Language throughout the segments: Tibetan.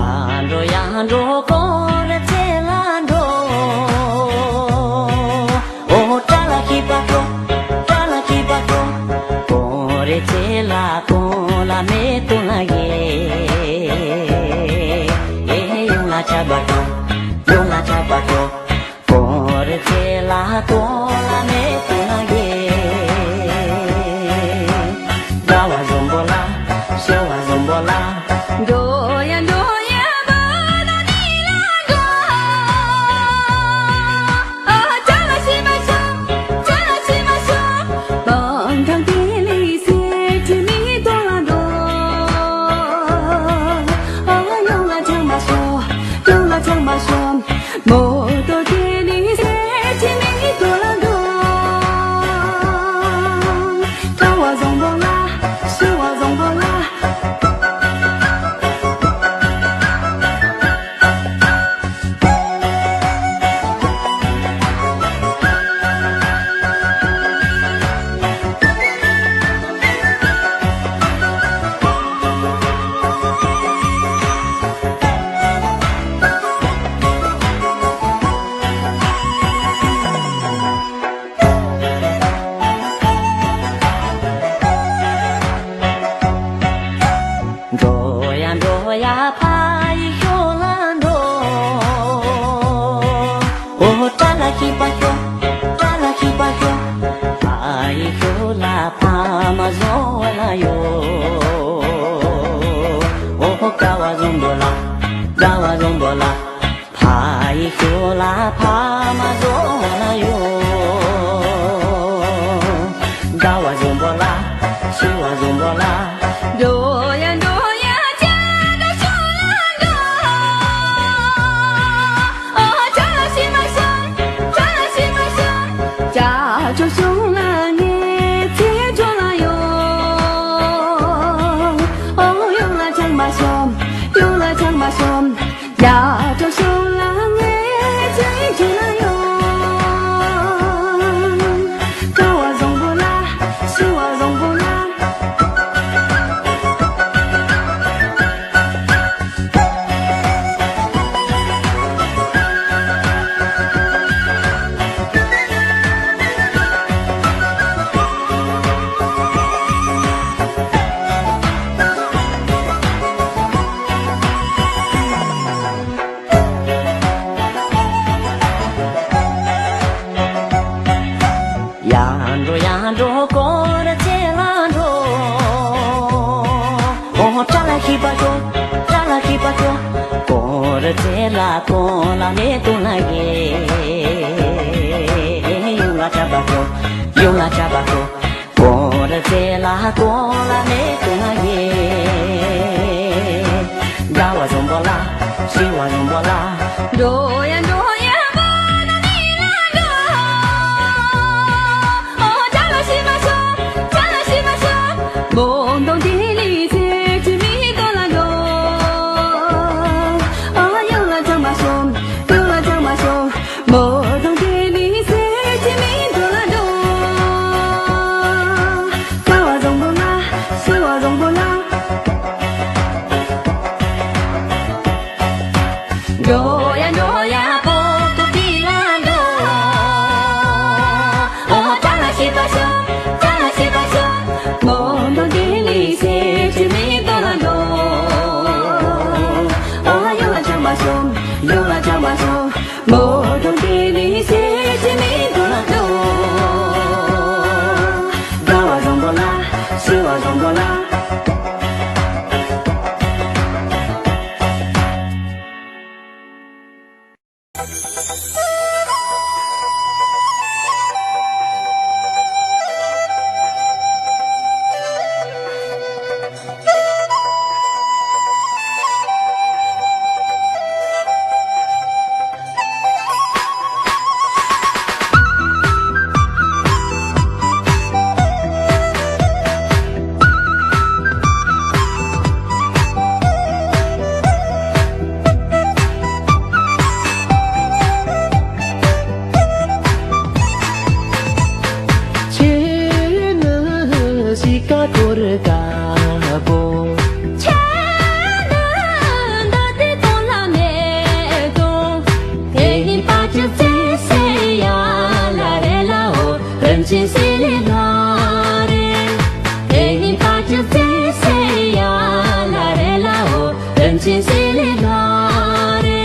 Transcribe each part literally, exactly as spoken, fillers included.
ཡར་འགྲོ་ཡར་འགྲོ་སྐོར་ར་ཚེ་ལ་འགྲོ། ཨོ་ཏྲ་ལ་ཁི་པ་ཏོ། ཏྲ་ལ་ཁི་པ་ཏོ། སྐོར་ར་ཚེ་ལ་སྐོར་ལ་མེ་ཏོ་ལ་ཡེ། ཨེ་ཡོང་ལ་ཆ་པ་ཏོ། ཡོང་ལ་ཆ་པ་ཏོ། སྐོར་ར་ཚེ་ལ་སྐོར་ལ་མེ་ཏོ་ལ་ཡེ། དགའ་བ་བཟང་པོ་ལ། ཤི་བ་བཟང་པོ་ལ། འགྲོ་ཡ་འགྲོ་ཡ་བ་ན་ནི་ལ་འགྲོ། ཨ་ཅ་ལ་ཤི་མ་ཤོ། ཅ་ལ་ཤི་མ་ཤོ། བང་ཐང་ཏི་ལི་སེ་ཁྲི་མི་ཏོ་ལ་འགྲོ། ཨ་ཡོང་ལ་ཆང་མ་ཤོ། ཡོང་ལ་ཆང་མ་ཤོ། མོ་ཏོ་ཏི་ལི་སེ་ཁྲི་མི་ཏོ་ལ་འགྲོ། ཀྲ་བ་བཟང་པོ་ལ། ཤི་བ་བཟང་པོ་ལ། འགྲོ་ཡ་འགྲོ་ཡ་ཕ་ཡི་ཤོ་ལ་འགྲོ། ཨོ་ཏྲ་ལ་ཁི་པ་ཤོ། ཏྲ་ལ་ཁི་པ་ཤོ། ཕ་ཡི་ཤོ་ལ་ཕ་མ་བཟོ་ལ། ཡོད། ཨོ་ཧོ་ཀ་བ་བཟང་པོ་ལ། ཀ་བ་བཟང་པོ་ལ། ཕ་ཡི་ཤུ་ལ་ཕ་མ་བཟོ་ལ་ཡོད། ཀ་བ་བཟང་པོ་ལ། ཤི་བ་བཟང་པོ་ལ། འགྲོ་ཡ་འགྲོ་ཡ་ཅག་འགྲོ་ཤུ་ལ་འགྲོ། ཨོ་ཅག་ལ་ཤི་མ་ཤོམ། ཅག་ལ་ཤི་མ་ཤོམ། ཅག་ཅོ་ཤོང་ལ་ངེ་ཚེ་ཅོ་ལ་ཡོད། ཨོ་ཡོང་ལ་ཅག་མ་ཤོམ། ཡོང་ལ་ཅག་མ་ཤོམ། ཡ་ཅོ་ཤོང་ལ་ངེ་ཚེ་ཅོ་ལ་ཡོད། ཀ་བ་བཟང་པོ་ལ། ཤི་བ་བཟང་པོ་ལ། ཡར་འགྲོ་ཡར་འགྲོ་སྐོར་ར་རྩེ་ལ་འགྲོ། ཨོ་ཧོ་ཅག་ལ་ཤི་བ་ཤོམ། ཅག་ལ་ཤི་བ་ཤོམ། སྐོར་ར་རྩེ་ལ་སྐོར་ལ་མེ་ཏོག་ལ་ཡེ། ཡོང་ལ་ཅག་བ་ཤོམ། ཡོང་ལ་ཅག་བ་ཤོམ། སྐོར་ར་རྩེ་ལ་སྐོར་ལ་མེ་ཏོག་ལ་ཡེ། ཀ་བ་བཟང་པོ་ལ། ཤི་བ་བཟང་པོ་ལ། འགྲོ་ཡ་འགྲོ་ཡ་བ་ན་ནི་ལ་འགྲོ། ཨོ་ཅག་ལ་ཤི་མ་ཤོམ། ཅག་ལ་ཤི་མ་ཤོམ། མོ་དང་དེ་ལི་ཚེ་ཅི་མི་དོ་ལ་འགྲོ། ཨོ་ཡོང་ལ་ཅག་མ་ཤོམ། ཡོང་ལ་ཅག་མ་ཤོམ། མོ་དང་དེ་ནི་སེ་ཅི་མི་འགྲོ་ལ་འགྲོ། ཀ་བ་བཟང་པོ་ལ། ཤི་བ་བཟང་པོ་ལ། འགྲོ་ཡ་འགྲོ་ཡ་པོ་ཏོ་ཏི་ལ་འགྲོ། ཨོ་ཅག་ལ་ཤི་བ་ཤོམ། ཅག་ལ་ཤི་བ་ཤོམ། མོ་དང་དེ་ནི་སེ་ཅི་མི་འགྲོ་ལ་འགྲོ། ཨོ་ཡོང་ལ་ཅག་མ་ཤོམ། ཡོང་ལ་ཅག་མ་ཤོམ། མོ་དང་དེ་ནི་སེ་ཅི་མི་འགྲོ་ལ་འགྲོ། ཀ་བ་བཟང་པོ་ལ། ཤི་བ་བཟང་པོ་ལ། ཁྱེད་ནི་གཤིས་ཀ་སྐོར་དཀར་པོ། ཁྱེད་ནི་མདའ་དེ་དོན་ལ་མེད་དོ། དེ་ཡིན་པ་ཅི་ཚེ་སེ་ཡ་ལ་རེ་ལ་འོ། རིན་ཆེན་སེ་ལེ་ལ་རེ། དེ་ཡིན་པ་ཅི་ཚེ་སེ་ཡ་ལ་རེ་ལ་འོ། རིན་ཆེན་སེ་ལེ་ལ་རེ།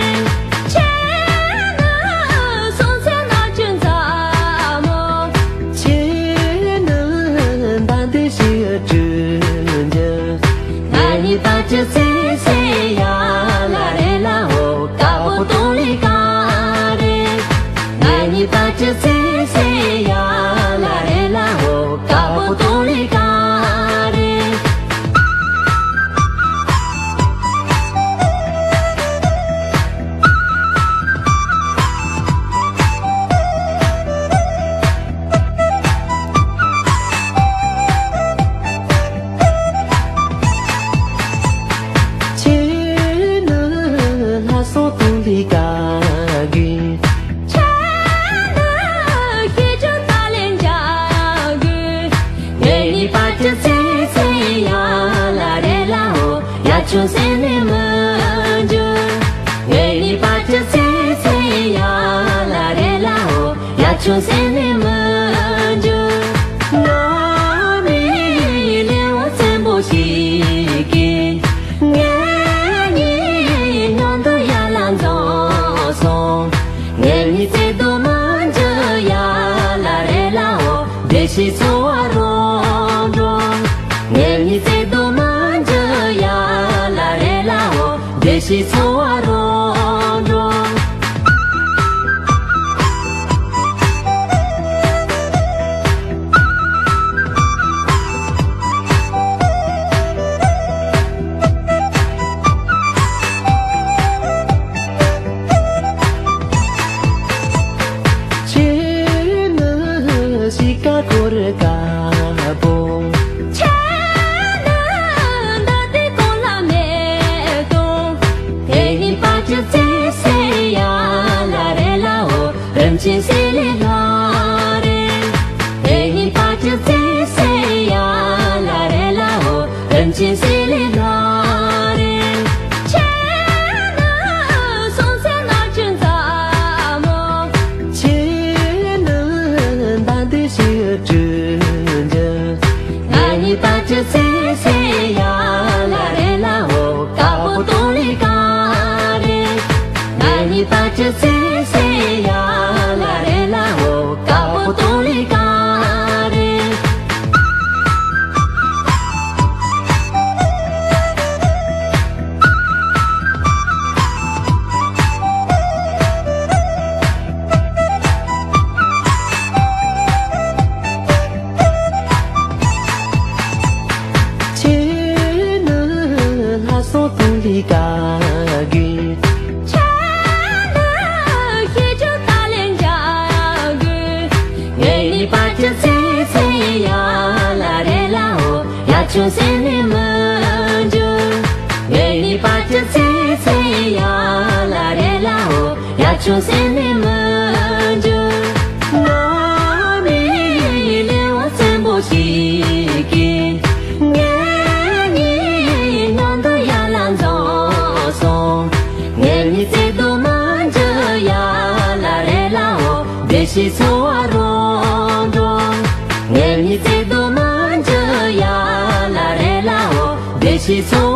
ཁྱེད་ནི་སོང་ཚེ་ན་ཅུང་ཙམ་མོ། ཁྱེད་ནི་མདའ་འདི་ཞིག་བསྐྲུན་རྒྱུ། ང་གཉིས་པ་ཅི་ཚེ་སེ་ཡ་ལ་རེ་ལ་འོ། དཀར་པོ་དོ་ལི་ཀ་རེ། ང་གཉིས་པ་ཅི་ཚེ་སེ་ཡ་ལ་རེ་ལ་འོ། དཀར་པོ་དོ་ལི་ཀ་རེ། ཁྱེད་ནི་ལྷ་སྲུང་དུང་ལི་ཀ་གི། ཁྱེད་ནི་ཤེས་བྱ་ད་ལན་འཇག་གི། ངེད་གཉིས་པ་ཅི་ཚེ་ཚེ་ཡ་ལ་རེ་ལ་འོ། ཡ་ཆུང་སེ་ནི་མི་འཇུ། ངེད་གཉིས་པ་ཅི་ཚེ་ཚེ་ཡ་ལ་རེ་ལ་འོ། ཡ་ཆུང་སེ་ནི་མི་འཇུ། ང་མི་ལེའུ་ཚན་པོ་ཞིག་གིས། ངེད་གཉིས་མཉམ་དུ་ཡར་ལ་འཛོམས་སོང་། ངེད་གཉིས་བརྩེ་དུང་མི་འཇུ་ཡ་ལ་རེ་ལ་འོ། བདེ་སྐྱིད་འཚོ་བ་རོལ་འགྲོ། ངེད་ ཉི་ཚེ་དུ་མ་འཇུ་ཡ་ལ་རེ་ལའོ། བདེ་སྐྱིད་འཚོ་བ་རོ་འགྲོ། ཁྱེད་ནི་གཤིས་ཀ་གོར་དཀར་པོ། ཁྱེད་ནི་ད་ལྟའི་གོ་ལ་མེད་དོ། དེ་ནི་པ་ཅི་ཙེ་སེ་ཡ་ལ་རེ་ལའོ། རིན་ཆེན་སེ་ལེ་ལྷ་རེ། དེ་ནི་པ་ཅི་ཙེ་སེ་ཡ་ལ་རེ་ལའོ། རིན་ཆེན་སེ་ལེ་ལྷ་རེ། ཁྱེད་ནི་སོང་ཚེ་ན་ཆུ་འཛམ་མོ། ཁྱེད་ནི་ད་འདི་ཞིག་བྲིས་འཇུ། ང་ནི་པ་ཅི་ཙེ་སེ་ཡ་ལ་རེ་ལའོ། དཀར་པོ་ཏོ་ལི་ཀ་རེ། ང་ནི་པ་ཅི་ཙེ་སེ་ཡ་ལ་རེ་ལའོ། དཀར་པོ་ཏོ་ལི་ཀ་རེ། ཁྱེད་ནི་ལྷ་སྲུང་ཏུ་ལི་ཀ་གི། ཁྱེད་ནི་ཤེས་བྱ་ཏཱ་ལེན་འཇའ་གི། ངེད་གཉིས་པ་ཅི་ཚེ་ཚེ་ཡ་ལ་རེ་ལའོ། ཡ་ཆུང་སེ་ནི་མི་འཇུ། ངེད་གཉིས་པ་ཅི་ཚེ་ཚེ་ཡ་ལ་རེ་ལའོ། ཡ་ཆུང་སེ་ནི་མི་འཇུ། ང་མི་ལེའུ་བཙན་པོ་ཞིག་གིས་ངེད་གཉིས་མཉམ་དུ་ཡར་ལ་འཛེགས་སོང་། ངེད་གཉིས་ཚེ་དུ་མ་འཇུ་ཡ་ལ་རེ་ལའོ། བདེ་སྐྱིད་འཚོ་བ་རོ་འགྲོ། ངེད་གཉིས་ཚེ་དུ་མ་འཇུ་ཡ་ལ་རེ་ལའོ། བདེ་སྐྱིད་འཚོ་